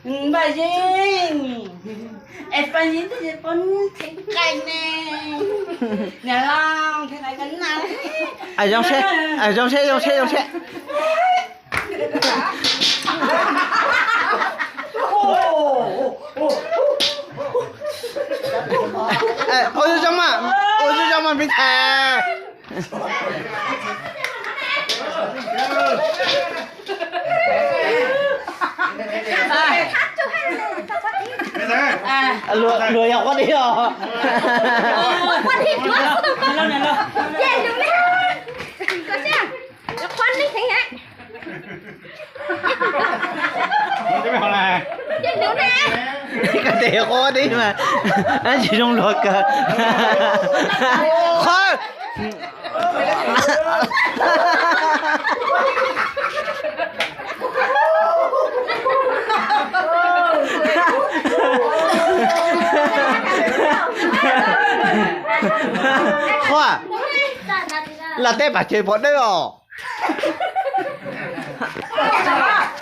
Npaj yeej, es paj yeej twb yog poj niam theej qaij ne. Niam laus, zoo seb, zoo seb, zoo seb, zoo seb. Ua zoo zoo mas, ua zoo zoo mas peb thais. Luag yog quab dib os. Koj tes quab dib mas, tsis zoo luag kawg. Qhov Qhua, lam tej pam ces pom dawb os.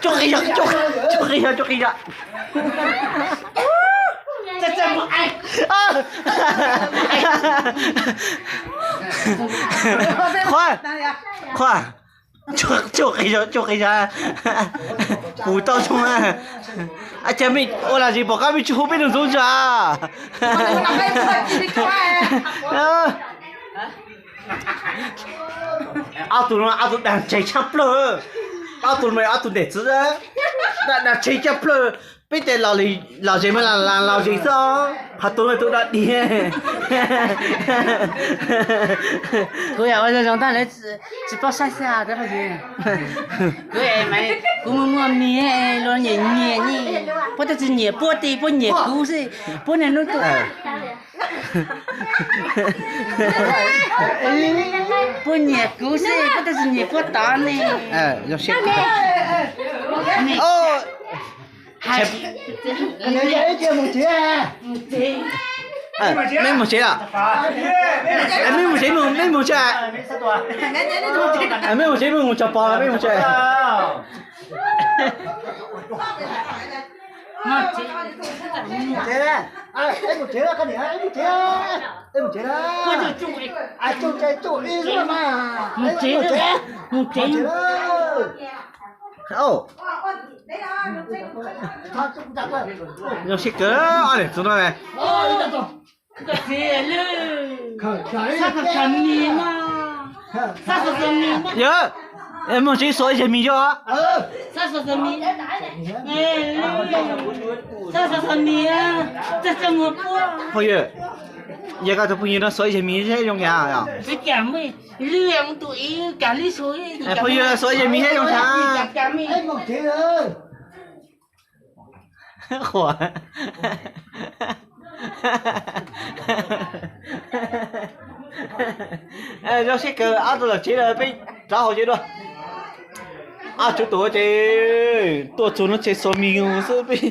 Tsuj qis zog, tsuj qis zog, tsuj qis zog. Qhua, Qhua, tsuj qis zog, tsuj qis zog. Kuv tau zoo. Cas mej ua lam zis pom qab mej tsis hu peb nug ntxuv zog. Ob tug no ob tug dag ntshai tshaj plaws. Ob tug no ob tug ntes txwv, dag ntshai tshaj plaws. Peb tes los zes mas lam los zes xwb os, qhov tus no tus dog dig. Kuv yam ua zoo zoo tag lawv tsis paub saib xwb os. Kuv, kuv muaj muaj mis, luag nyiam nyiam ne, puab twb tsis nyiam puab tes puab nyiam kuv xwb, puab niaj hnub tuaj. Puab nyiam kuv xwb, puab twb tsis nyiam puab tod ne. Mej mus tsev los? Mej mus tsev, mej mus tsev, mej mus tsev, mej mus tso pov los mej mus tsev. Zoo siab kawg ob niam txiv no. Yog, mej mus tsev xuas ib zag mis yog. Phooj ywg, yog koj tus phooj ywg no xuas ib zag mis saib zoo li cas. Phooj ywg, xuas ib zag mis saib zoo li cas. Qhuas. Zoo siab kawg, ob tug los tsev lawm, peb rov hauv tsev dua. Ob tug tus ces tuaj txug no ces xuas mis xwb peb.